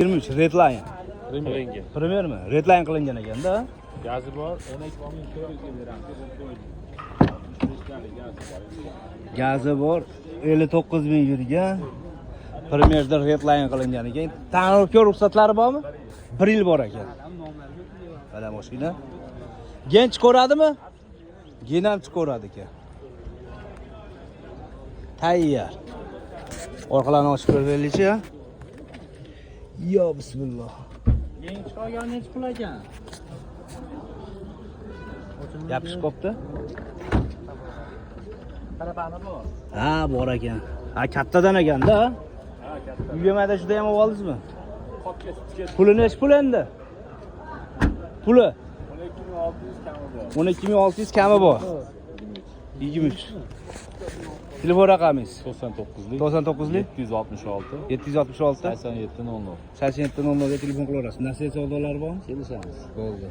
23 Redline. Qilingan. Premiermi? Redline qilingan ekanda. Gazi bor, 12 400 ga beramiz. Gazi bor, 59 ming yurgan. Premierda Redline qilingan ekan. Ta'mirkor ruxsatlari bormi? 1 yil bor ekan. Mana mashina. Gen chiqaradimi? Gen ham chiqaradi ekan. Tayyor. Orqalarini ochib ko'raylikchi. Yo bismillah. Yangi chiqargan nechi pul ekan? Yopishib qopti. Qarapani bor. Ha, bor ekan. Ha, kattadan ekanda. Ha, katta. Uyga mayda juda ham olib oldingizmi? Qopga tiket Puli nechi pul endi? Puli 12 600 kami bor. 12 600 kami bor. 23. Telefon raqamingiz 99lik 99lik 766 766 87 00. 87 00 ga telefon qilaverasiz. Nasiya savdolari bormi? Kelishamiz. Bo'ldi.